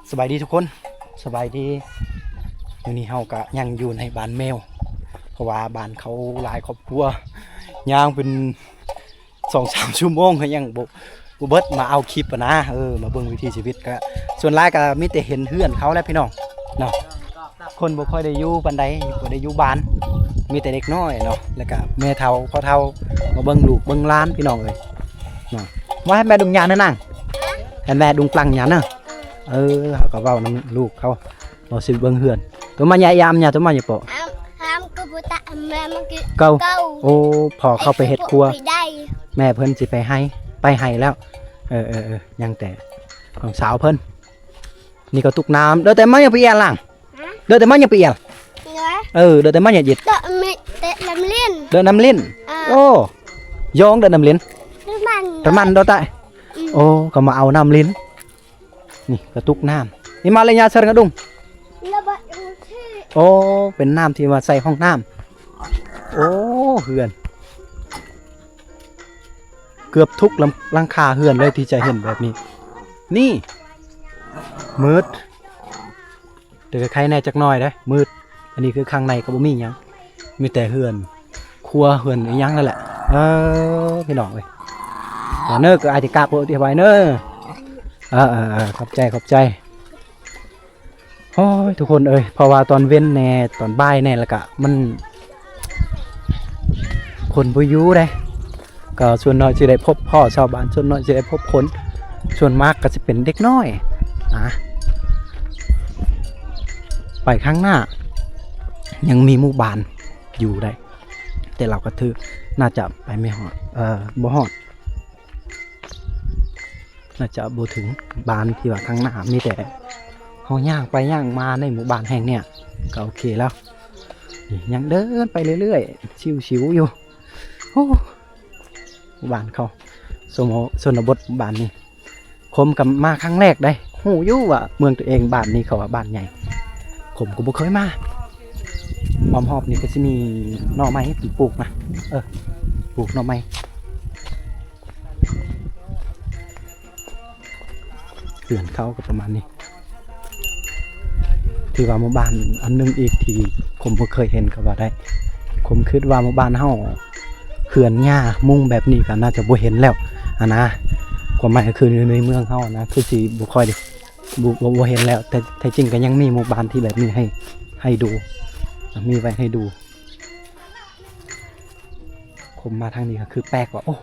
ສະບາຍດີທຸກຄົນ ສະບາຍດີ. ມື້ນີ້ເຮົາກະຍັງຢູ່ໃນບ້ານແມວ ເພາະວ່າບ້ານເຂົາຫຼາຍຄອບຄົວ ຍ່າງເປັນສອງສາມຊົ່ວໂມງກະຍັງບໍ່ ບໍ່ເບິດ ມາເອົາຄລິບຫັ້ນນະ. ເອີ ມາເບິ່ງວິຖີຊີວິດ ກະສ່ວນຫຼາຍກະມີແຕ່ເຫັນເຮືອນເຂົາແຫຼະພີ່ນ້ອງເນາະ. ຄົນບໍ່ຄ່ອຍໄດ້ຢູ່ປານໃດ ບໍ່ໄດ້ຢູ່ບ້ານ ມີແຕ່ເດັກນ້ອຍເນາະ ແລ້ວກະແມ່ເຖົ້າພໍ່ເຖົ້າ ມາເບິ່ງລູກເບິ່ງຫຼານພີ່ນ້ອງເອີຍເນາະ. ມາໃຫ້ແມ່ດຸງຍານະນາງ ໃຫ້ແມ່ດຸງປລັງຍານະ. ເອີ ເຮົາກະເວົ້ານຳລູກເຂົາ ເຮົາຊິເບິ່ງເຮືອນ. ໂຕມາຍາຍາມຍາ ໂຕມາຍາໂປະ ອາມ ອາມກະບໍ່ຕະ ແມ່ມັນກະເກົາ ເກົາ. ໂອ້ ພໍ່ເຂົາໄປເຮັດຄົວ ແມ່ເພິ່ນຊິໄປໄຮ່ ໄປໄຮ່ແລ້ວ. ເອີໆ ຍັງແຕ່ນ້ອງສາວເພິ່ນ. ນີ້ກະຕຸກນ້ຳ ເດີແຕ່ມາຍາໄປອຽນລາງ ເດີແຕ່ມາຍາໄປອຽນ. ເອີ ເດີແຕ່ມາຍາເຢັດ ເດີແຕ່ນ້ຳລິນ ເດີນ້ຳລິນ. ໂອ້ ຢອງເດີນ້ຳລິນ ປະມານ ປະມານໂດຕາຍ. ໂອ້ ກະມາເອົານ້ຳລິນ. ນີ້ກະຕຸກນ້ຳ ນີ້ມາເລີຍຍາເຊີນກະດຸງ. ໂອ້ ເປັນນ້ຳທີ່ວ່າໃສ່ຫ້ອງນ້ຳ. ໂອ້ ເຮືອນ ເກືອບທຸກຫຼັງ ຫຼັງຄາເຮືອນເລີຍທີ່ຈະເຫັນແບບນີ້. ນີ້ ມືດ ແຕ່ກະໄຄແນ່ຈັກໜ້ອຍເດ້ ມືດ. ອັນນີ້ຄືຂ້າງໃນກະບໍ່ມີຫຍັງ ມີແຕ່ເຮືອນຄົວ ເຮືອນອີ່ຫຍັງນັ້ນແຫຼະ. ເອີ ພີ່ນ້ອງເອີຍ ເນີກະອາດຈະກາບໂອດໄວ້ເນີ. ເອີໆໆ ຂອບໃຈ ຂອບໃຈ. ໂອ້ຍ ທຸກຄົນເອີຍ ເພາະວ່າຕອນເວັນແນ່ ຕອນບ່າຍແນ່ ແລ້ວກະມັນ ຄົນບໍ່ຢູ່ເດ້ ກະສ່ວນໜ້ອຍຊິໄດ້ພົບພໍ້ຊາວບ້ານ ສ່ວນໜ້ອຍຊິໄດ້ພົບຄົນ ສ່ວນມາກກະຊິເປັນເດັກນ້ອຍນະ. ໄປຂ້າງໜ້າຍັງມີໝູ່ບ້ານຢູ່ໄດ໋ ແຕ່ລາວກະຖືກ ໜ້າຈະໄປໄມ່ຮອດ ເອີ ບໍ່ຮອດ. ໜ້າຈະບໍ່ເຖິງບ້ານທີ່ວ່າຂ້າງໜ້າ ມີແຕ່ເຮົາຍ່າງໄປຍ່າງມາໃນໝູ່ບ້ານແຫ່ງເນີ້ຍ ກະໂອເຄແລ້ວ. ນີ້ຍັງເດີນໄປເລື້ອຍໆ ຊິວໆຢູ່. ໂອ້ ໝູ່ບ້ານເຂົາ ຊົນນະບົດ ໝູ່ບ້ານນີ້. ຂົມກະມາຄັ້ງແລກໄດ໋ ຮູ້ຢູ່ວ່າເມືອງຕົວເອງ ບ້ານນີ້ເຂົາວ່າບ້ານໃຫຍ່ ຂົມກະບໍ່ເຄີຍມາ. ອ້ອມຮອບນີ້ກະຊິມີໜໍ່ໄມ້ເພິ່ນປູກນະ ເອີ ປູກໜໍ່ໄມ້. ເຮືອນເຂົາກະປະມານນີ້ ຖືວ່າໝູ່ບ້ານອັນໜຶ່ງອີກທີ່ຂົມບໍ່ເຄີຍເຫັນກະວ່າໄດ້. ຂົມຄຶດວ່າໝູ່ບ້ານເຮົາ ເຮືອນຫຍ້າມຸງແບບນີ້ກະໜ້າຈະບໍ່ເຫັນແລ້ວຫັ້ນນະ. ຄວາມໝາຍກະຄືຢູ່ໃນເມືອງເຮົາຫັ້ນນະ ຄືຊິບໍ່ຄ່ອຍໄດ້ ບໍ່ ບໍ່ ບໍ່ເຫັນແລ້ວ ແຕ່ແທ້ຈິງກະຍັງມີໝູ່ບ້ານທີ່ແບບນີ້ໃຫ້ ໃຫ້ດູ ມີໄວ້ໃຫ້ດູ. ຂົມມາທາງນີ້ກະຄືແປກວ່າ ໂອ້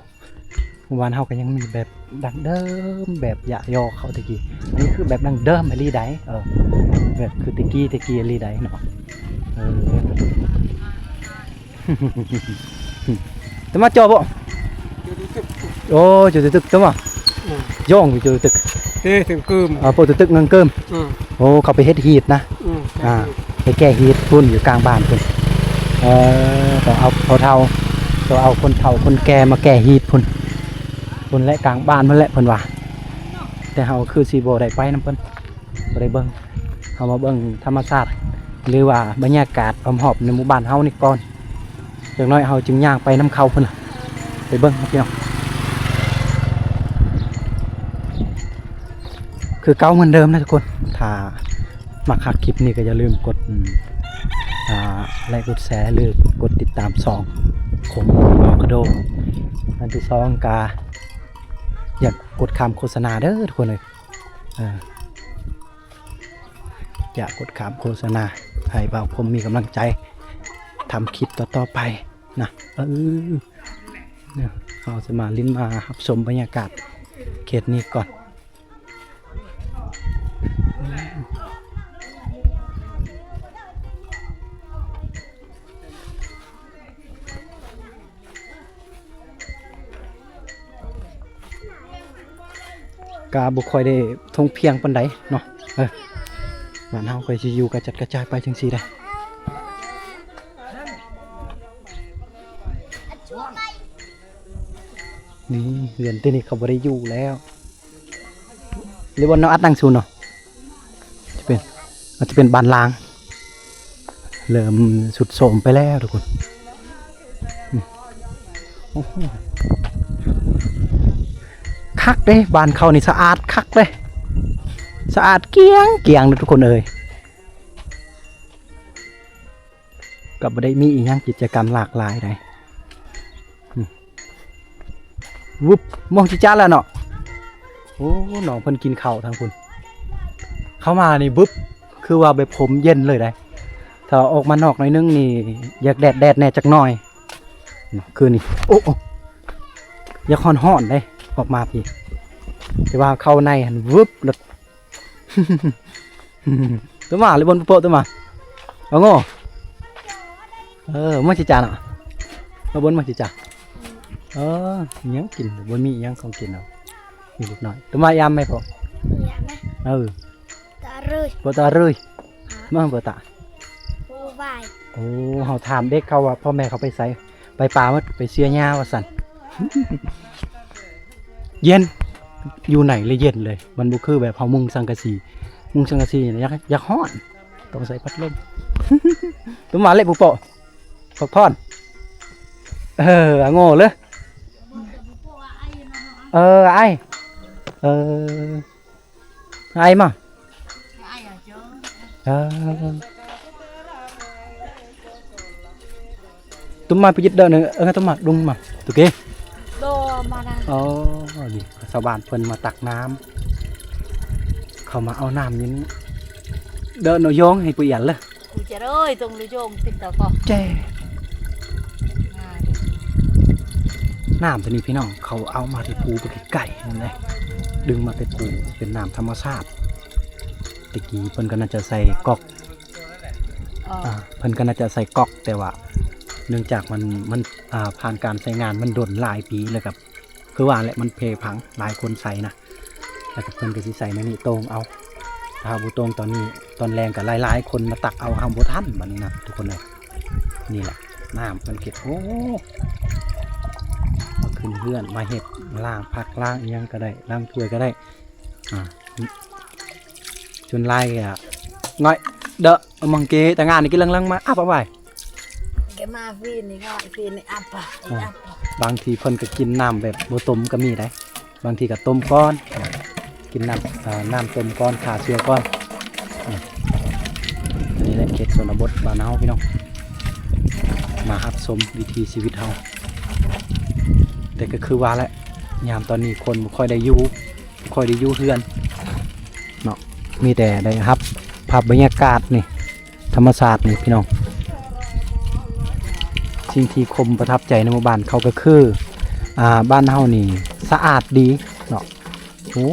ໝູ່ບ້ານເຮົາກະຍັງມີແບບດັ້ງເດີມ ແບບຢະຍໍເຂົາແຕ່ກີ້. ອັນນີ້ຄືແບບດັ້ງເດີມອີ່ຫຼີໄດ໋ ເອີ ແບບຄືແຕ່ກີ້ ແຕ່ກີ້ອີ່ຫຼີໄດ໋ເນາະ. ເອີ ແຕ່ມາຈໍບໍ່? ໂອ້ ເຈົ້າຕຶກ ແຕ່ມາ ອືມ ຍ່ອງຢູ່ເຈົ້າຕຶກ ເອີ ເຖິງເກີມ ອ່າ ໂປະຕຶກເງິງເກີມ. ອືມ ໂອ້ ເຂົາໄປເຮັດຮີດນະ. ອືມ ອ່າ ໄປແກ່ຮີດພຸ້ນ ຢູ່ກາງບ້ານພຸ້ນ. ເອີ ຕ້ອງເອົາພໍ່ເຖົ້າ ຕ້ອງເອົາຄົນເຖົ້າຄົນແກ່ມາແກ່ຮີດພຸ້ນ ພຸ້ນແຫຼະ ກາງບ້ານພຸ້ນແຫຼະເພິ່ນວ່າ. ແຕ່ເຮົາຄືຊິບໍ່ໄດ້ໄປນຳເພິ່ນ ບໍ່ໄດ້ເບິ່ງ. ເຮົາມາເບິ່ງທຳມະຊາດ ຫຼືວ່າບັນຍາກາດອ້ອມຮອບໃນໝູ່ບ້ານເຮົານີ້ກ່ອນ. ຈັກໜ້ອຍເຮົາຈຶ່ງຍ່າງໄປນຳເຂົາພຸ້ນລະ ໄປເບິ່ງພີ່ນ້ອງ. ຄືເກົ່າເໝືອນເດີມນະທຸກຄົນ ຖ້າມັກຮັກຄລິບນີ້ກະຢ່າລືມກົດ ອືມ ອ່າ ໄລກ໌ ກົດແຊ ຫຼືກົດຕິດຕາມຊ່ອງຂົມ ອາໂວຄາໂດ. ອັນທີສອງກະຢ່າກົດຂ້າມໂຄສະນາເດີທຸກຄົນເອີຍ ເອີ ຢ່າກົດຂ້າມໂຄສະນາ ໃຫ້ບ່າວຂົມມີກຳລັງໃຈທຳຄລິບຕໍ່ໆໄປນະ. ເອີ ເຮົາຈະມາຫຼິ້ນມາຮັບຊົມບັນຍາກາດເຂດນີ້ກ່ອນ. ກະບໍ່ຄ່ອຍໄດ້ທົ່ງພຽງປານໃດເນາະ. ເອີ ບ້ານເຮົາກະຊິຢູ່ກະຈັດກະຈາຍໄປຈັ່ງຊີ້ແຫຼະ. ນີ້ເຮືອນທີ່ນີ້ເຂົາບໍ່ໄດ້ຢູ່ແລ້ວ ຫຼືວ່ານ້ອງອັດນັ່ງສູນເນາະ. ຈະເປັນ ອາດຈະເປັນບ້ານລ້າງ ເລີ່ມຊຸດໂຊມໄປແລ້ວທຸກຄົນ. ອືມ ໂອ້ໂຫ ຄັກເດ້ ບ້ານເຂົານີ້ສະອາດຄັກເດ້. ສະອາດກ້ຽງໆເດີທຸກຄົນເອີຍ. ກໍບໍ່ໄດ້ມີອີ່ຫຍັງກິດຈະກຳຫຼາກຫຼາຍໃດ. ອືມ ວຶບ ໂມງຊິຈະແລ້ວເນາະ. ໂອ້ ນ້ອງເພິ່ນກິນເຂົ້າທາງພຸ້ນ. ເຂົ້າມານີ້ ບຶບ ຄືວ່າແບບ ຜົມເຢັນເລີຍໃດ. ຖ້າອອກມານອກໜ້ອຍໜຶ່ງນີ້ ຢາກແດດໆແດ່ຈັກໜ້ອຍ. ຄືນີ້ ໂອ້ ໂອ້ ຢາກຮ້ອນໆໃດ ອອກມາພີ້. ແຕ່ວ່າເຂົ້າໃນຫັ້ນ ວຶບ ແລ້ວ ຕົວມາເລີຍ ບົນໂປະ ຕົວມາ ອາໂງ. ເອີ ມາຊິຈານະ ມາບົນ ມາຊິຈາ. ເອີ ຫຍັງກິນ ບໍ່ມີຫຍັງຂອງກິນເນາະ. ມີເດັກນ້ອຍ ຕົວມາ ຍາມໄໝໂປະ. ຍາມໄໝ. ເອີ ຕາເລີຍ ໂປະຕາເລີຍ. ມາໂປະຕາ. ໂອ້ ບາຍ. ໂອ້ ເຮົາຖາມເດັກເຂົາວ່າ ພໍ່ແມ່ເຂົາໄປໃສ? ໄປປ່າໝົດ ໄປເສຍຫຍ້າວ່າຊັ້ນ. ເຢັນ ຢູ່ໃນລະເຢັນເລີຍ ມັນບໍ່ຄືແບບເຮົາມຸງສັງກະສີ. ມຸງສັງກະສີນີ້ ຢາກ ຢາກຮ້ອນ ຕ້ອງໃສ່ພັດລົມ. ຕົວມາເລັບໂປະ ພັກຜ່ອນ. ເອີ ອາໂງເລີຍ. ເອີ ອ້າຍ ເອີ ໄອມາ ເອີ ຕຸ້ມມາໄປຍຶດເດີນ ເອີ ຕຸ້ມມາ ດຸງມາ ຕຸເກ. ບໍ່ມານະ. ອໍ ນີ້ຊາວບ້ານເພິ່ນມາຕັກນ້ຳ ເຂົາມາເອົານ້ຳນີ້ ເດີນເອົາຢອງໃຫ້ປະຫຍັນເລີຍ. ກູຈະເລີຍ ຕົງລູກໂຈງຕິດຕໍ່ກໍ ແຈ້ ນ້ຳຕົວນີ້ພີ່ນ້ອງ ເຂົາເອົາມາແຕ່ພູໄກໆນັ້ນເດ້ ດຶງມາແຕ່ພູ ເປັນນ້ຳທຳມະຊາດ. ແຕ່ກີ້ເພິ່ນກໍໜ້າຈະໃສ່ກອກ ອໍ ອ່າ ເພິ່ນກໍໜ້າຈະໃສ່ກອກ ແຕ່ວ່າເນື່ອງຈາກມັນ ມັນ ອ່າ ຜ່ານການໃຊ້ງານມັນດົນຫຼາຍປີ ແລ້ວກໍ ຄືວ່າແຫຼະ ມັນເພພັງ ຫຼາຍຄົນໃສ່ນະ ແລ້ວກໍເພິ່ນກໍຊິໃສ່ໃນນີ້ໂຕ່ງເອົາ. ຖ້າບໍ່ໂຕ່ງຕອນນີ້ ຕອນແລງກໍຫຼາຍໆຄົນມາຕັກເອົາ ເຮົາບໍ່ທັນບັດນີ້ນະທຸກຄົນເອີຍ. ນີ້ແຫຼະ ນ້ຳເພິ່ນເກັບ ໂອ້ ມາຂຶ້ນເຮືອນ ມາເຮັດ ມາລ້າງຜັກ ລ້າງອີ່ຫຍັງກໍໄດ້ ລ້າງຖ້ວຍກໍໄດ້. ອ່າ ຈົນຫຼາຍກໍ ງ້ອຍ ເດີ ມັງເກ ຕະງານນີ້ກິນເລິງໆ ມາ ອາບ ອາບໄວ້. ແກມາຟຣີນີ້ ງ້ອຍຟຣີນີ້ ອາບ ອາບ. ບາງທີເພິ່ນກໍກິນນ້ຳແບບບໍ່ຕົ້ມກໍມີໄດ໋ ບາງທີກໍຕົ້ມກ່ອນ ກິນນ້ຳ ເອີ ນ້ຳຕົ້ມກ່ອນ ຂ້າເຊື້ອກ່ອນ. ອືມ ອັນນີ້ແຫຼະເຂດຊົນນະບົດບ້ານເຮົາພີ່ນ້ອງ ມາຮັບຊົມວິຖີຊີວິດເຮົາ. ແຕ່ກໍຄືວ່າແຫຼະ ຍາມຕອນນີ້ຄົນບໍ່ຄ່ອຍໄດ້ຢູ່ ບໍ່ຄ່ອຍໄດ້ຢູ່ເຮືອນເນາະ ມີແຕ່ໄດ້ຮັບພາບບັນຍາກາດນີ້ ທຳມະຊາດນີ້ພີ່ນ້ອງ. ສິ່ງທີ່ຄົມປະທັບໃຈໃນໝູ່ບ້ານເຂົາກໍຄື ອ່າ ບ້ານເຮົານີ້ສະອາດດີເນາະ. ໂອ້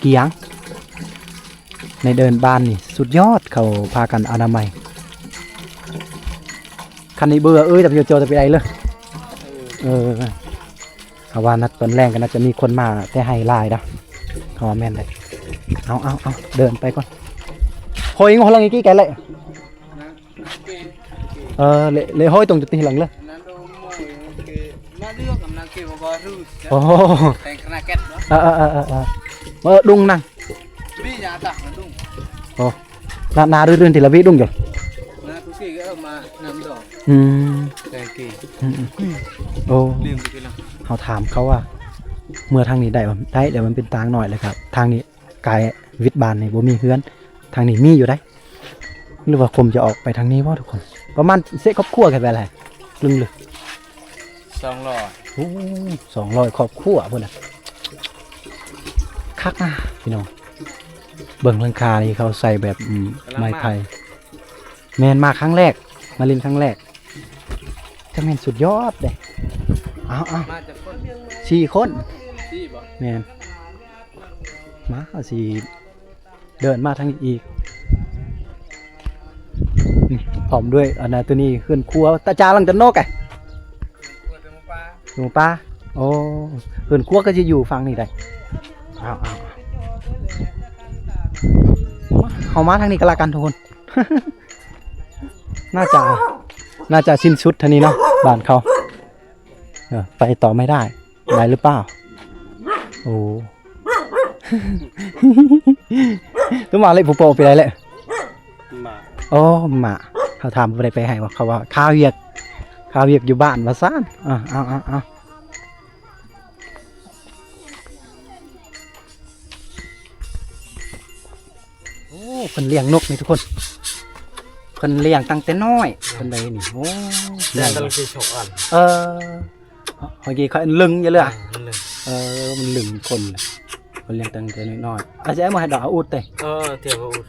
ກ້ຽງ ໃນເດີ່ນບ້ານນີ້ສຸດຍອດ ເຂົາພາກັນອະນາໄມ. ຄັນນີ້ເບື່ອເອີຍ ແຕ່ໂຈະແຕ່ໄປໄດ້ເລີຍ. ເອີ ເຂົາວ່ານັດຕອນແລງກໍໜ້າຈະມີຄົນມາແຕ່ໄຮ່ຫຼາຍດາ ເຂົາວ່າແມ່ນເດ້. ເອົາ ເອົາ ເອົາ ເດີນໄປກ່ອນ. ໂຮຍ ງົວເລິງອີກກີ້ແກເລີຍ. ເອີ ເລ ເລໂຮຍຕົງຈຸດທີ່ເລິງເລີຍ. ໂອ້ ເອີ ເອີ ເອີ ເອີ ເອີ ເອີ ດຸງນັງ. ໂອ້ ນາ ນາເລື່ອນທີ່ລະວິດຸງຢູ່. ນາ ອືມ ໂອ້ ເຮົາຖາມເຂົາວ່າ ເມືອທາງນີ້ໄດ້ບໍ່? ໄດ້ ແຕ່ມັນເປັນທາງນ້ອຍ ແລ້ວກໍທາງນີ້ກາຍວິດບ້ານນີ້ບໍ່ມີເຮືອນ. ທາງນີ້ມີຢູ່ໃດ໋ ຫຼືວ່າຄົມຈະອອກໄປທາງນີ້ບໍ່ທຸກຄົນ? ປະມານເຊະຄອບຄົວແຄ່ແບບໃດ? ລຶ່ງເລີຍ ສອງຮ້ອຍ. ໂອ້ ສອງຮ້ອຍຄອບຄົວພຸ້ນນະ ຄັກນະພີ່ນ້ອງ. ເບິ່ງຫຼັງຄານີ້ເຂົາໃສ່ແບບ ອືມ ກຳລັງມາ ໄມ້ໄຜ່. ແມ່ນ ມາຄັ້ງແລກ ມາຫຼິ້ນຄັ້ງແລກ ຈັ່ງແມ່ນສຸດຍອດເດ້. ເອົາ ເອົາ ມາຈັກຄົນ? ສີ່ຄົນ. ສີ່ບໍ່? ແມ່ນ ມາ ເຮົາຊິເດີນມາທາງນີ້ອີກ. ນີ້ ພ້ອມດ້ວຍ ອັນນັ້ນ ໂຕນີ້ເຮືອນຄົວ ຕາຈາຫຼັງຕະນົກ ເຮືອນຄົວເປັນໝູປ່າ. ໂອ້ ເຮືອນຄົວກໍຊິຢູ່ຝັ່ງນີ້ໄດ໋. ເອົາ ເອົາ ເຮົາມາທາງນີ້ກໍແລ້ວກັນທຸກຄົນ. ໜ້າຈະ ໜ້າຈະສິ້ນສຸດເທົ່ານີ້ເນາະ ບ້ານເຂົາ. ເອີ ໄປຕໍ່ໄມ່ໄດ້ ໄດ້ຫຼືເປົ່າ? ໂອ້ ຕົວມາເລະ ຜູ້ໂປະໄປໄດ້ແຫຼະ. ມາ ໂອ້ ມາ ເຮົາຖາມບໍ່ໄດ້ໄປໃຫ້ວ່າ ເຂົາວ່າຄາວຽກ ຄາວຽກຢູ່ບ້ານວ່າຊັ້ນ. ເອົາ ເອົາ ເອົາ ເອົາ. ໂອ້ ເພິ່ນລ້ຽງນົກນີ້ທຸກຄົນ ເພິ່ນລ້ຽງຕັ້ງແຕ່ນ້ອຍ ເພິ່ນໄດ້ນີ້ ໂອ້ ລ້ຽງຕັ້ງແຕ່ສອງອັນ ເອີ ເຮົາກີ້ເຂົາລຶງຢູ່ເລີຍ ເອີ ມັນລຶງ ເອີ ມັນລຶງຄົນ ເພິ່ນລ້ຽງຕັ້ງແຕ່ນ້ອຍໆ ອາດຈະເອົາມາໃຫ້ດອກອາອຸດເດ້ ເອີ ເຕີມອາອຸດ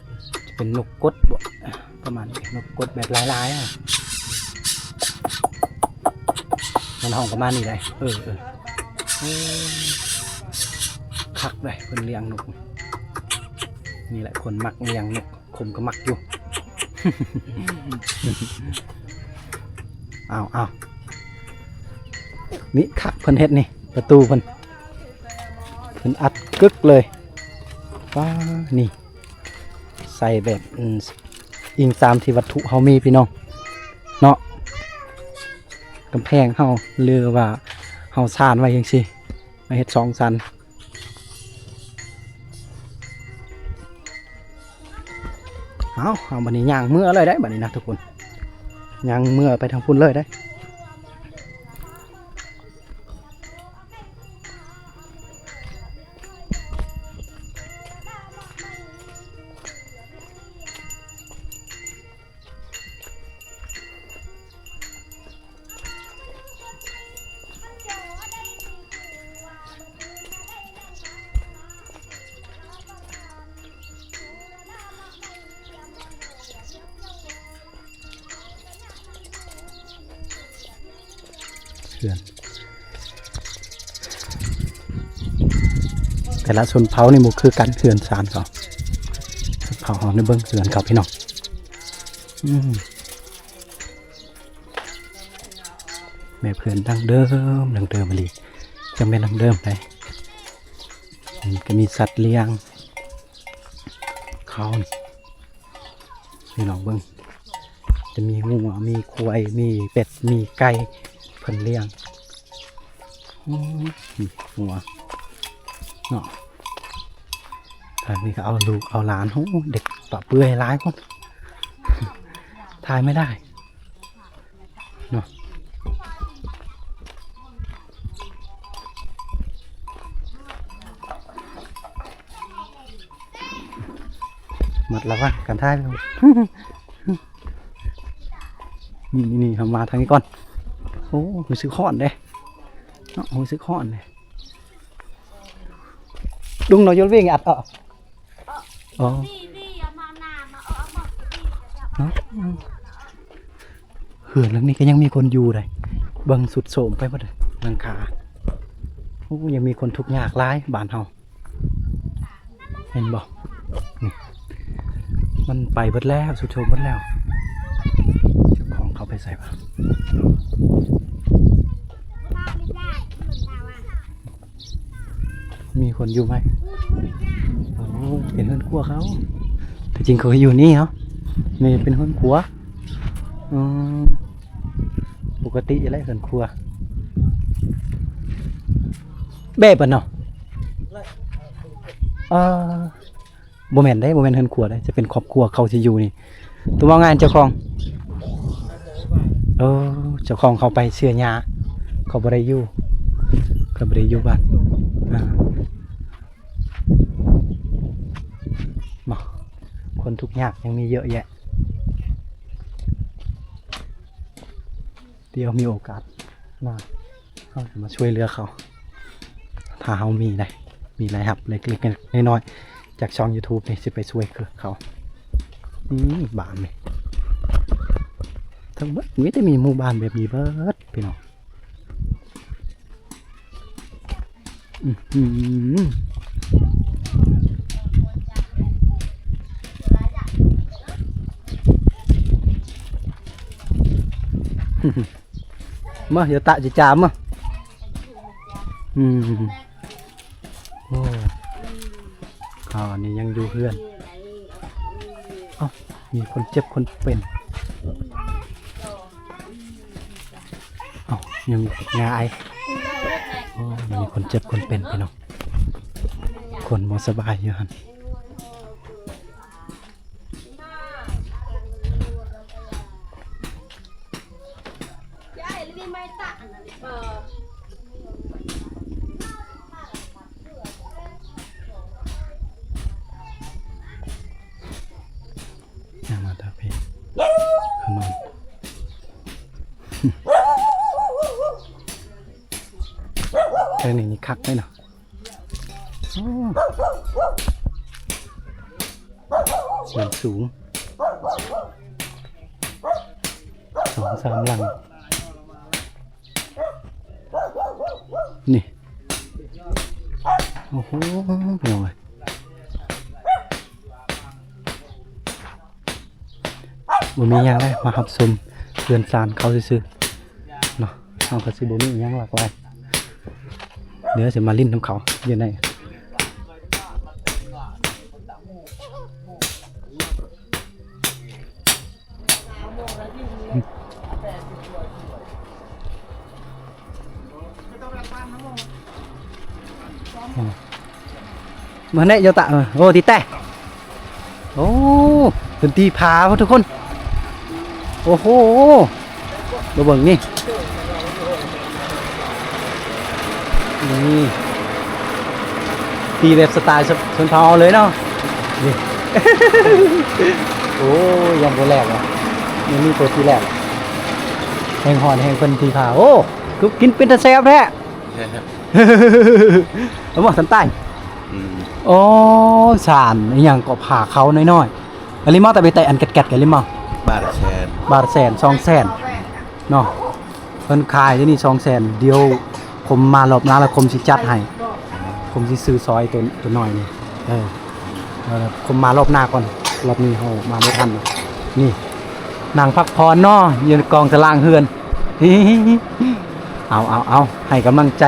ເປັນນົກກົດບໍ ປະມານນີ້ ນົກກົດແບບລາຍໆ ມັນຮ້ອງປະມານນີ້ໄດ໋ ເອີ ເອີ ເອີ ຄັກເດ້ ເພິ່ນລ້ຽງນົກ ນີ້ແຫຼະ ຄົນມັກລ້ຽງນົກ ຄົນກໍມັກຢູ່ ອ້າວໆ ນີ້ຄັກ ເພິ່ນເຮັດນີ້ ປະຕູເພິ່ນ ເພິ່ນອັດກຶກເລີຍ ວ້າ ນີ້ ໃສ່ແບບ ອືມ ອີງຕາມທີ່ວັດຖຸເຮົາມີພີ່ນ້ອງເນາະ ກຳແພງເຮົາ ຫຼືວ່າເຮົາຊານໄວ້ຈັ່ງຊີ້ ມາເຮັດສອງຊັ້ນ ເອົາ ເອົາ ບັດນີ້ຍ່າງເມືອເລີຍໄດ໋ ບັດນີ້ນະທຸກຄົນ ຍ່າງເມືອໄປທາງພຸ້ນເລີຍໄດ໋. ເຮືອນ ແຕ່ລະຊົນເຜົ່ານີ້ບໍ່ຄືກັນ ເຮືອນຊານເຂົາ ຊົນເຜົ່າເຮົານີ້ເບິ່ງເຮືອນເຂົາພີ່ນ້ອງ ອືມ ແບບເຮືອນດັ້ງເດີມ ດັ້ງເດີມອີ່ຫຼີ ຈັ່ງແມ່ນດັ້ງເດີມໄດ໋ ມັນກໍມີສັດລ້ຽງເຂົານີ້ ພີ່ນ້ອງເບິ່ງ ຈະມີງົວ ມີຄວາຍ ມີເປັດ ມີໄກ່ ເພິ່ນລ້ຽງ ໂອ້ຍ ງົວເນາະ ທາງນີ້ກໍເອົາລູກເອົາຫຼານ ໂອ້ ເດັກປະເປືອຍຫຼາຍຄົນ ຖ່າຍໄມ່ໄດ້ ເນາະ ມັດລະວັງການຖ່າຍຮູບ ນີ້ໆ ເຮົາມາທາງນີ້ກ່ອນ ໂອ້ ຮູ້ສຶກຮ້ອນເດ້ເນາະ ຮູ້ສຶກຮ້ອນເດ້ Đúng nó vô viên ặt ọ. Ờ. Nó. ເຮືອນຫຼັງນີ້ກໍຍັງມີຄົນຢູ່ໄດ໋ ເບິ່ງຊຸດໂຊມໄປໝົດເລີຍ ຫຼັງຄາ ໂອ້ ຍັງມີຄົນທຸກຍາກຫຼາຍບ້ານເຮົາ ເຫັນບໍ່ ນີ້ ມັນໄປເບິດແລ້ວ ຊຸດໂຊມເບິດແລ້ວ ເຈົ້າຂອງເຂົາໄປໃສວະ? ມີຄົນຢູ່ໄໝ? ໂອ້ ເປັນເຮືອນຄົວເຂົາ ແຕ່ຈິງເຂົາກໍຢູ່ນີ້ເນາະ ນີ້ເປັນເຮືອນຄົວ ອືມ ປົກກະຕິແຫຼະເຮືອນຄົວ ແບບນັ້ນເນາະ ເອີ ບໍ່ແມ່ນເດ້ ບໍ່ແມ່ນເຮືອນຄົວເດ້ ຈະເປັນຄອບຄົວເຂົາຊິຢູ່ນີ້ ຕົວເວົ້າງ່າຍເຈົ້າຂອງ ເອີ ເຈົ້າຂອງເຂົາໄປເຊື່ອຫຍ້າ ເຂົາບໍ່ໄດ້ຢູ່ ເຂົາບໍ່ໄດ້ຢູ່ບ້ານ ອາ ມາ ຄົນທຸກຍາກຍັງມີເຍອະແຍະ ດຽວມີໂອກາດໜ້າ ເຮົາຈະມາຊ່ວຍເຫຼືອເຂົາ ຖ້າເຮົາມີໄດ໋ ມີລາຍຮັບເລັກໆນ້ອຍໆ ຈາກຊ່ອງຢູທູບນີ້ ຊິໄປຊ່ວຍເຂົາ ນີ້ບ້ານນີ້ ທັງໝົດມີແຕ່ມີໝູ່ບ້ານແບບນີ້ເບິດພີ່ນ້ອງ ອືມ ມາ ຢ່າຕະ ຈະຈາມມາ ອືມ ໂອ້ ເຂົານີ້ຍັງຢູ່ເຮືອນ ເອົ້າ ມີຄົນເຈັບຄົນເປັນ ເອົ້າ ຍັງງາຍ ໂອ້ ມີຄົນເຈັບຄົນເປັນພີ່ນ້ອງ ຄົນບໍ່ສະບາຍຢູ່ຫັ້ນ. ງນີ້ນີ້ຄັກເລີຍເນາະ. ໂອ້ ເຮືອນສູງ ສອງສາມຫຼັງ ນີ້ ໂອ້ໂຫ ພີ່ນ້ອງເອີຍ. ບໍ່ມີຫຍັງເລີຍ ມາຮັບຊົມເຮືອນຊານເຂົາຊື່ໆເນາະ. ເຮົາກໍຊິບໍ່ມີຫຍັງຫຼາກຫຼາຍ ດຽວຊິມາຫຼິ້ນນຳເຂົາຢູ່ໃນ ມາແນະໂຍຕະ ໂອ້ ຕິແຕ ໂອ້ ເປັນຕີຜາພຸ້ນທຸກຄົນ. ໂອ້ໂຫ ມາເບິ່ງນີ້ ນີ້ ຕີແບບສະໄຕລ໌ຊົນ ຊົນເຜົ່າເຮົາເລີຍເນາະ ນີ້. ໂອ້ຍ ຍັງບໍ່ແລ້ວຫວາ ຍັງມີຕົວທີ່ແລ້ວ ແຮງຮ້ອນແຮງເພິ່ນຕີຜາ. ໂອ້ ຄືກິນເປັນຕາແຊບແທ້. ເອົາບໍ່ ສັນໃຕ້ ອືມ ໂອ້ ສານອີ່ຫຍັງກໍ ຜາເຂົານ້ອຍໆ ອັນນີ້ມາແຕ່ໄປແຕະອັນແກັດໆກັນນີ້ມາ ບາດແສນ ບາດແສນ ສອງແສນເນາະ ເພິ່ນຂາຍຢູ່ນີ້ ສອງແສນ. ດຽວຜົມມາລອບໜ້າແລ້ວ ຜົມຊິຈັດໃຫ້ ຜົມຊິຊື້ຊອຍຕົວ ຕົວນ້ອຍນີ້ ເອີ ເອີ ຜົມມາລອບໜ້າກ່ອນ ລອບນີ້ເຮົາມາບໍ່ທັນ. ນີ້ ນັ່ງພັກຜ່ອນເນາະ ຢູ່ໃນກອງຕະລາງເຮືອນ. ເອົາ ເອົາ ເອົາ ໃຫ້ກຳລັງໃຈ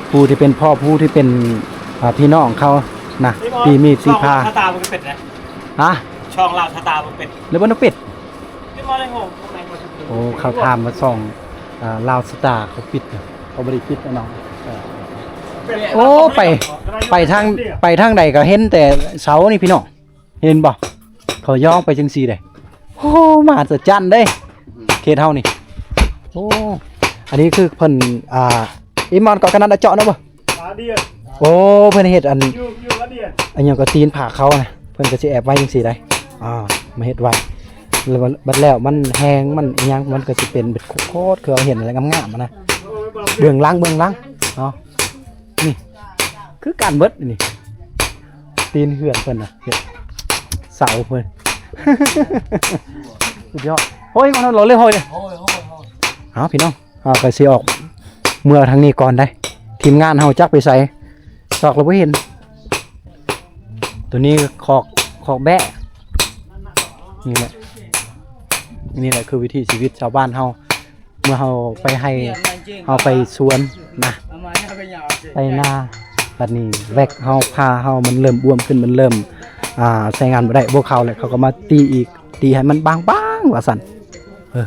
ຜູ້ທີ່ເປັນພໍ່ ຜູ້ທີ່ເປັນ ເອີ ພີ່ນ້ອງເຂົານະ ຕີມີດຕີຜາ. ຊ່ອງລາວສະຕາບໍ່ເປັນນະ ຮະ ຊ່ອງລາວສະຕາບໍ່ເປັນ ຫຼືບໍ່ໄດ້ປິດ? ໂອ້ ເຂົາຖາມວ່າຊ່ອງ ເອີ ລາວສະຕາເຂົາປິດ ເຂົາບໍ່ໄດ້ປິດເນາະ. ເອີ ໂອ້ ໄປ ໄປທາງ ໄປທາງໃດກໍເຫັນແຕ່ເສົານີ້ພີ່ນ້ອງ ເຫັນບໍ່ ເຂົາຍ້ອງໄປຈັ່ງຊີ້ເດ້. ໂອ້ ມະຫັດສະຈັນເດ້ ເຂດເຮົານີ້. ໂອ້ ອັນນີ້ຄືເພິ່ນ ອ່າ ອີມອນກໍກະນັດເຈາະເນາະບໍ່? ໂອ້ ເພິ່ນເຮັດອັນ ຢູ່ ຢູ່ອາດຽນ ອັນຫຍັງກໍຕີນຜາເຂົານະ ເພິ່ນກໍຊິແອບໄວ້ຈັ່ງຊີ້ໄດ໋ ອ່າ ມາເຮັດໄວ້ ແລ້ວບັດ ບັດແລ້ວມັນແຫ້ງ ມັນອີ່ຫຍັງ ມັນກໍຊິເປັນເປັນໂຄດ ຄືເຮົາເຫັນຫັ້ນແຫຼະ ງາມໆຫັ້ນນະ. ເບື້ອງຫຼັງ ເບື້ອງຫຼັງເນາະ ນີ້ ຄືກັນເບິດນີ້ ຕີນເຮືອນເພິ່ນນະ ເຮັດເສົາເພິ່ນ ສຸດຍອດ. ໂອ້ຍ ເອົາເລີຍ ໂອ້ຍ ເອົາ ພີ່ນ້ອງ ເຮົາກໍຊິອອກເມືອທາງນີ້ກ່ອນໄດ໋ ທີມງານເຮົາຈັກໄປໃສ ຊອກລະບໍ່ເຫັນ. ຕົວນີ້ຄອກ ຄອກແບ້ ນີ້ແຫຼະ ນີ້ແຫຼະຄືວິຖີຊີວິດຊາວບ້ານເຮົາ ເມື່ອເຮົາໄປໄຮ່ ເຮົາໄປສວນນະ ໄປນາ ບັດນີ້ແວັກເຮົາ ຜາເຮົາມັນເລີ່ມບວມຂຶ້ນ ມັນເລີ່ມ ອ່າ ໃຊ້ງານບໍ່ໄດ້ ບໍ່ເຂົ້າແລ້ວ ເຂົາກໍມາຕີອີກ ຕີໃຫ້ມັນບາງໆ ວ່າຊັ້ນ ເອີ.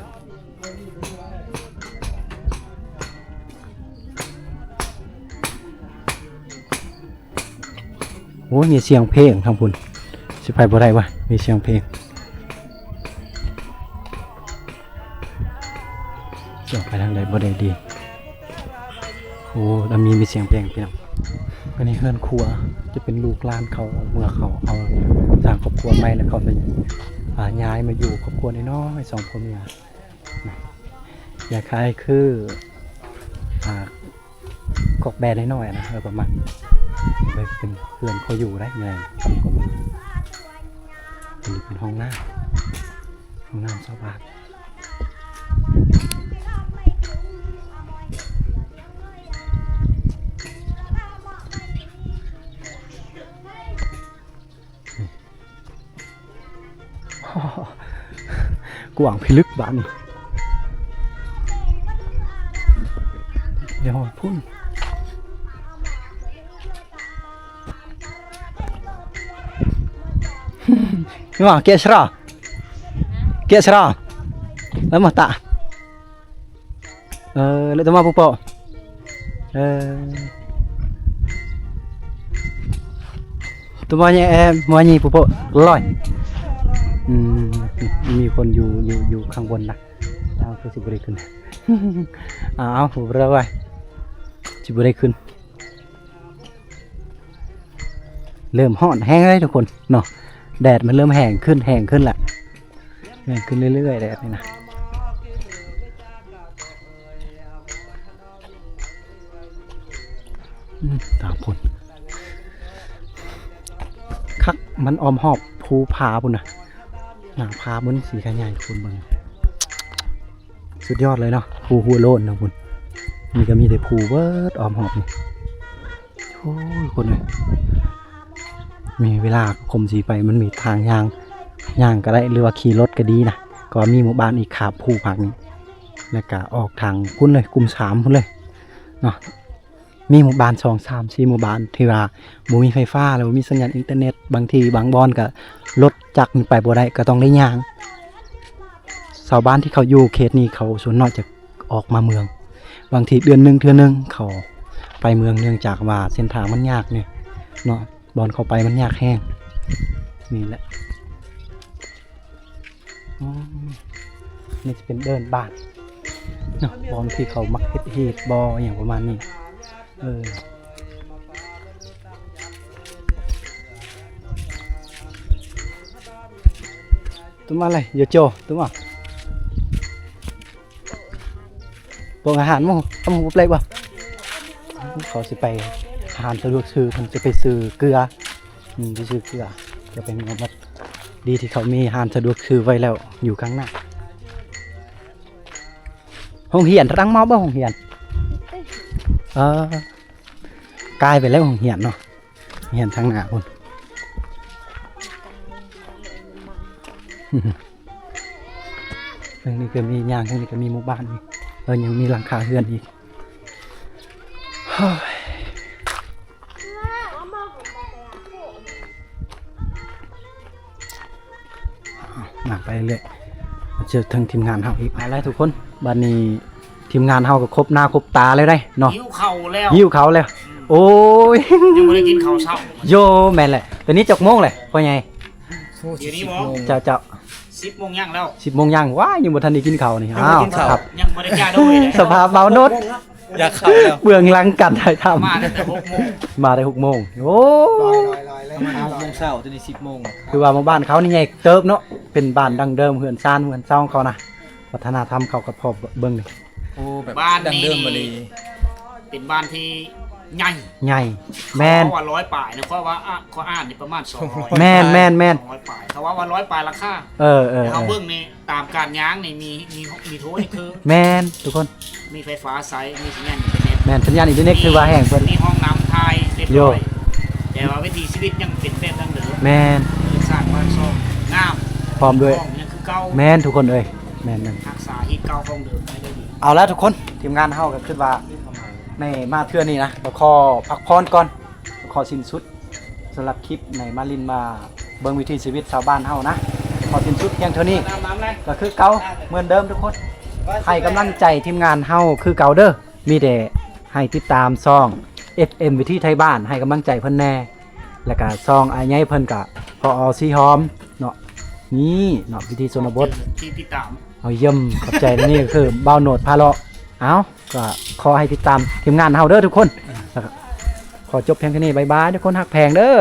ໂອ້ຍ ມີສຽງເພງທາງພຸ້ນ ຊິໄປບໍ່ໄດ້ວະ ມີສຽງເພງ ຈະໄປທາງໃດບໍ່ໄດ້ດີ. ໂອ້ ລະມີ ມີສຽງເພງພີ່ນ້ອງ. ອັນນີ້ເຮືອນຄົວ ຈະເປັນລູກຫຼານເຂົາ ເມື່ອເຂົາເອົາສ້າງຄອບຄົວໃໝ່ ແລ້ວເຂົາໄປ ອ່າ ຍ້າຍມາຢູ່ຄອບຄົວນ້ອຍໆ ສອງຜົວເມຍ. ນະ ຄ້າຍໆຄື ອ່າ ຄອກແບ້ນ້ອຍໆນະ ເອີ ປະມານ ເປັນເຮືອນເຂົາຢູ່ໄດ໋ ໃຫຍ່ ອັນນີ້ເປັນຫ້ອງນ້ຳ ຫ້ອງນ້ຳຊາວບ້ານ. ກວ້າງພິລຶກບາດນີ້ ດຽວພຸ້ນ ວ່າ ເກະຊະຣາ ເກະຊະຣາ ແລ້ວມາຕະ ເອີ ແລ້ວຕະມາປູໂປ ເອີ ຕະມາແຍ ເອີ ມານີ້ປູໂປລອຍ ອືມ ມີຄົນຢູ່ ຢູ່ ຢູ່ຂ້າງບົນນະ ເອົາ ຄືຊິບໍ່ໄດ້ຂຶ້ນ ເອົາ ເອົາ ບໍ່ເອົາໄວ້ ຊິບໍ່ໄດ້ຂຶ້ນ. ເລີ່ມຮ້ອນແຮງເລີຍທຸກຄົນເນາະ ແດດມັນເລີ່ມແຮງຂຶ້ນ ແຮງຂຶ້ນແລ້ວ ແຮງຂຶ້ນເລື້ອຍໆ ແດດນີ້ນະ. ອືມ ຕາງພຸ້ນ ຄັກ ມັນອ້ອມຮອບພູຜາພຸ້ນນະ ໜ້າຜາມັນສີຂະຫຍາຍພຸ້ນເບິ່ງ ສຸດຍອດເລີຍເນາະ ພູຫົວໂລ້ນເນາະພຸ້ນ ນີ້ກໍມີແຕ່ພູເບິດອ້ອມຮອບນີ້ ໂອ້ຍ ຄົນເອີຍ ມີເວລາຄົມສີໄປ ມັນມີທາງຍ່າງ ຍ່າງກໍໄດ້ ຫຼືວ່າຂີ່ລົດກໍດີນະ ກໍມີໝູ່ບ້ານອີກຂາບພູພາກນີ້ ແລ້ວກໍອອກທາງພຸ້ນເລີຍ ກຸ່ມສາມພຸ້ນເລີຍເນາະ ມີໝູ່ບ້ານສອງ ສາມ ສີ່ ໝູ່ບ້ານທີ່ວ່າບໍ່ມີໄຟຟ້າ ແລ້ວບໍ່ມີສັນຍານອິນເຕີເນັດ ບາງທີບາງບ່ອນກໍລົດຈັກນີ້ໄປບໍ່ໄດ້ ກໍຕ້ອງໄດ້ຍ່າງ ຊາວບ້ານທີ່ເຂົາຢູ່ເຂດນີ້ ເຂົາສ່ວນໜ້ອຍຈະອອກມາເມືອງ ບາງທີເດືອນໜຶ່ງເທື່ອໜຶ່ງເຂົາໄປເມືອງ ເນື່ອງຈາກວ່າເສັ້ນທາງມັນຍາກນີ້ເນາະ ບ່ອນເຂົາໄປມັນຍາກແຮງ ນີ້ແຫຼະ ອໍ ນີ້ຈະເປັນເດີ່ນບ້ານເນາະ ບ່ອນທີ່ເຂົາມັກເຮັດຮີດບໍ່ ອີ່ຫຍັງປະມານນີ້ ເອີ Toma lai, yo cho, toma. ປອງອາຫານໝູ່ ອາໝູ່ບໍ່ແປກບໍ່? ເຂົາຊິໄປຮ້ານສະດວກຊື້ ເພິ່ນຈະໄປຊື້ເກືອ ອືມ ໄປຊື້ເກືອ ຈະໄປເມືອງໝົດ ດີທີ່ເຂົາມີຮ້ານສະດວກຊື້ໄວ້ແລ້ວຢູ່ຂ້າງໜ້າ ໂຮງຮຽນຕັ້ງມາບໍ່ ໂຮງຮຽນ ເອີ ກາຍໄປແລ້ວໂຮງຮຽນເນາະ ຮຽນທາງໜ້າພຸ້ນ ທາງນີ້ກໍມີ ຍ່າງທາງນີ້ກໍມີໝູ່ບ້ານອີກ ເອີ ຍັງມີຫຼັງຄາເຮືອນອີກ ໂອ້ຍ ຍ່າງໄປເລື້ອຍ ເຈີເຖິງທີມງານເຮົາອີກ ເອົາລະທຸກຄົນ ບັດນີ້ທີມງານເຮົາກໍຄົບໜ້າຄົບຕາແລ້ວເດ້ເນາະ ຫິວເຂົ້າແລ້ວ ຫິວເຂົ້າແລ້ວ ອືມ ໂອ້ຍ ຍັງບໍ່ໄດ້ກິນເຂົ້າເຊົ້າ ໂຢ ແມ່ນແຫຼະ ຕອນນີ້ຈັກໂມງແຫຼະພໍ່ໃຫຍ່? ໂອ້ ດຽວນີ້ບໍ່? ເຈົ້າ ເຈົ້າ ສິບໂມງຍັງແລ້ວ ສິບໂມງຍັງ ວ້າຍ ຍັງບໍ່ທັນໄດ້ກິນເຂົ້ານີ້ ຍັງບໍ່ໄດ້ກິນເຂົ້າ ອ້າວ ຍັງບໍ່ໄດ້ຈ້າໂດຍເດ້ ສະພາບເບົາໂນດ ຢາກເຂົ້າແລ້ວ ເບື້ອງຫຼັງການຖ່າຍທຳ ມາຕັ້ງແຕ່ຫົກໂມງ ມາໄດ້ຫົກໂມງ ໂອ້ຍ ປະມານຫົກໂມງເຊົ້າ ຕອນນີ້ສິບໂມງ ຄືວ່າໝູ່ບ້ານເຂົານີ້ໃຫຍ່ເຕີບເນາະ ເປັນບ້ານດັ້ງເດີມ ເຮືອນຊານເຮືອນຊ່ອງເຂົານະ ວັດທະນະທຳເຂົາກໍພໍເບິ່ງນີ້ ໂອ້ ແບບ ບ້ານນີ້ ດັ້ງເດີມອີ່ຫຼີ ເປັນບ້ານທີ່ໃຫຍ່ ໃຫຍ່ ແມ່ນ ເຂົາເວົ້າວ່າຮ້ອຍປາຍນະ ເພາະວ່າ ອາ ເຂົາອ່ານນີ້ປະມານສອງຮ້ອຍ ແມ່ນ ແມ່ນ ແມ່ນ ສອງຮ້ອຍປາຍ ເຂົາເວົ້າວ່າຮ້ອຍປາຍຫຼັງຄາ ເອີ ເອີ ເຮົາເບິ່ງນີ້ ຕາມການຍ່າງນີ້ມີ ມີ ມີໂທນີ້ຄື ແມ່ນທຸກຄົນ ມີໄຟຟ້າໃຊ້ ມີສັນຍານອິນເຕີເນັດ ແມ່ນ ສັນຍານອິນເຕີເນັດຖືວ່າແຮງເພິ່ນ ມີຫ້ອງນ້ຳຖ່າຍຮຽບຮ້ອຍ ແຕ່ວ່າວິຖີຊີວິດຍັງເປັນແບບດັ້ງເດີມ ແມ່ນ ເຮືອນສ້າງບ້ານຊ່ອງງາມ ພ້ອມດ້ວຍ ຫ້ອງຍັງຄືເກົ່າ ແມ່ນທຸກຄົນເອີຍ ແມ່ນໆ ຮັກສາຮີດເກົ່າຂອງເດີມໄວ້ໄດ້ດີ ເອົາລະທຸກຄົນ ທີມງານເຮົາກໍຄິດວ່າ ໃນມາເທື່ອນີ້ນະ ກໍຂໍພັກຜ່ອນກ່ອນ ຂໍສິ້ນສຸດ ສຳລັບຄລິບໃນມາຫຼິ້ນມາເບິ່ງວິຖີຊີວິດຊາວບ້ານເຮົານະ ຂໍສິ້ນສຸດພຽງເທົ່ານີ້ ກໍຄືເກົ່າເໝືອນເດີມທຸກຄົນ ໃຫ້ກຳລັງໃຈທີມງານເຮົາຄືເກົ່າເດີ ມີແຕ່ໃຫ້ຕິດຕາມຊ່ອງ ເອັຟເອັມ ວິຖີໄທບ້ານ ໃຫ້ກຳລັງໃຈເພິ່ນແດ່ ແລ້ວກະຊ່ອງອ້າຍໃຫຍ່ເພິ່ນກະ ພໍ ສີຫອມເນາະ ນີ້ເນາະ ວິຖີຊົນນະບົດ ທີ່ຕິດຕາມ ເອົາຢ້ຽມ ຂອບໃຈ ນີ້ກໍຄືບ່າວໂນດພາເລາະ ເອົາ ກໍຂໍໃຫ້ຕິດຕາມທີມງານເຮົາເດີທຸກຄົນ ແລ້ວກໍຂໍຈົບພຽງເທົ່ານີ້ ບາຍບາຍ ທຸກຄົນຮັກແພງເດີ.